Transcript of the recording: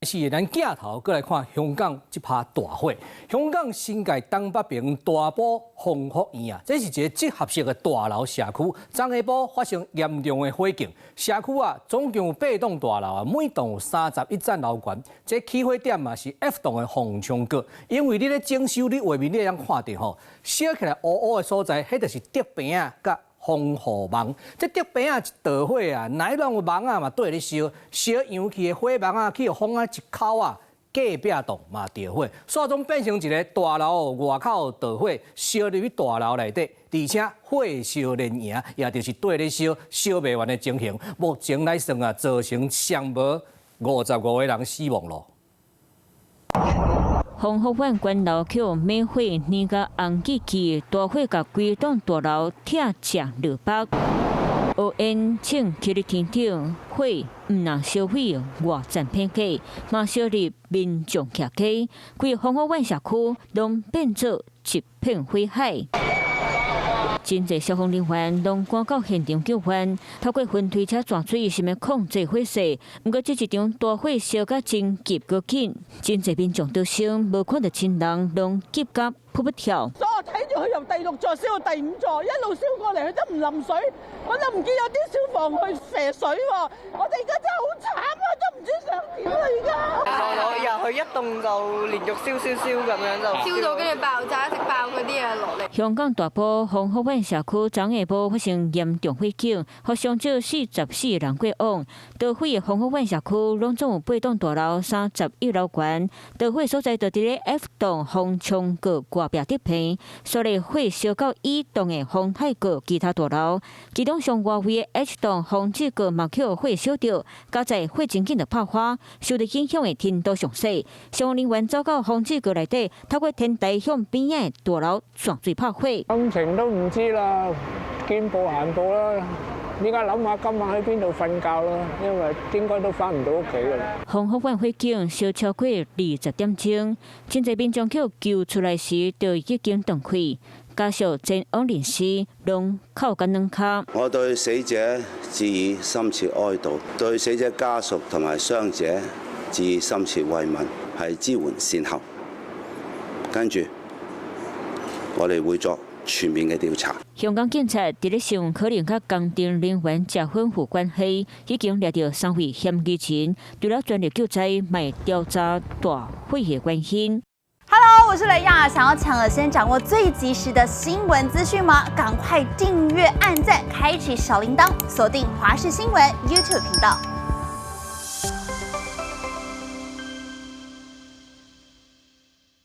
是咱鏡頭閣來看香港這趴大火。香港新界東北爿大埔宏福苑啊，這是一個集合式的大樓社區，昨下晡發生嚴重的火警。社區啊，總共有八棟大樓啊，每棟有31層樓懸。這起火點嘛是 F 棟的方艙閣，因為你咧整修，你畫面你會當看著吼，燒起來烏烏的所在，彼就是竹棚仔佮防護網。這竹棚仔一著火啊，乃攏有網仔嘛綴咧燒，燒揚起的火網仔去予風仔一烤啊，隔壁棟嘛著火，煞總變成一个大樓外口著火，燒入去大樓內底，而且火燒連營，也就是綴咧燒，燒袂完的情形。目前來算啊，造成傷無55個人死亡咯。宏福苑懸樓予猛火燃甲紅記記，大火共規棟大樓拆正落北，烏煙衝起佇天頂，火毋但燒毀外層品價，嘛燒入民眾徛家，規個宏福苑社區攏變做一片火海。真濟消防人員攏趕到現場救援，透過雲推車泉水，想欲控制火勢。毋過這一場大火燒甲真急閣緊，真濟民眾逃生，無看著親人，攏急甲噗噗跳。所以我睇住佢由第六座燒到第五座，一路燒過嚟，佢都唔淋水，我就唔見有啲消防去射水喎。我哋而家真係好慘啊，都唔知想點啦而家。落入去一棟就連續燒燒燒咁樣就燒到跟住爆炸，一直爆嗰啲嘢落嚟。香港大埔宏福苑社區昨下晡發生嚴重火警，予傷少44人過往。著火的宏福苑社區攏總有八棟大樓，31樓懸。著火所在就佇咧 F 棟方艙閣外壁竹棚，所以火燒到 E 棟的方太閣其他大樓，其中上外圍的 H 棟方志閣嘛予火燒著，佳哉火真緊就拍花，受著影響的程度上細。消防人員走到方志閣內底，透過天台向邊仔的大樓泉水拍火。心情都唔知啦，見步行步啦。依家諗下今晚喺邊度瞓覺啦，因為應該都返唔到屋企㗎啦。宏福苑火警燒超過20點鐘，真濟民眾予救出來時，就已經斷氣，家屬前往認屍，攏哭甲軟跤。我對死者致以深切哀悼，對死者家屬同埋傷者致以深切慰問，係支援善後。跟住，我哋會作全面嘅調查。香港警察佇咧想可能佮工程人員食粉有關係，已經掠著三位嫌疑人，除了全力救災，嘛調查大火的原因。 Hello，我是雷亞，想要搶先掌握最及時的新聞資訊嗎？趕快訂閱、按讚、開啟小鈴鐺，鎖定華視新聞 YouTube 頻道。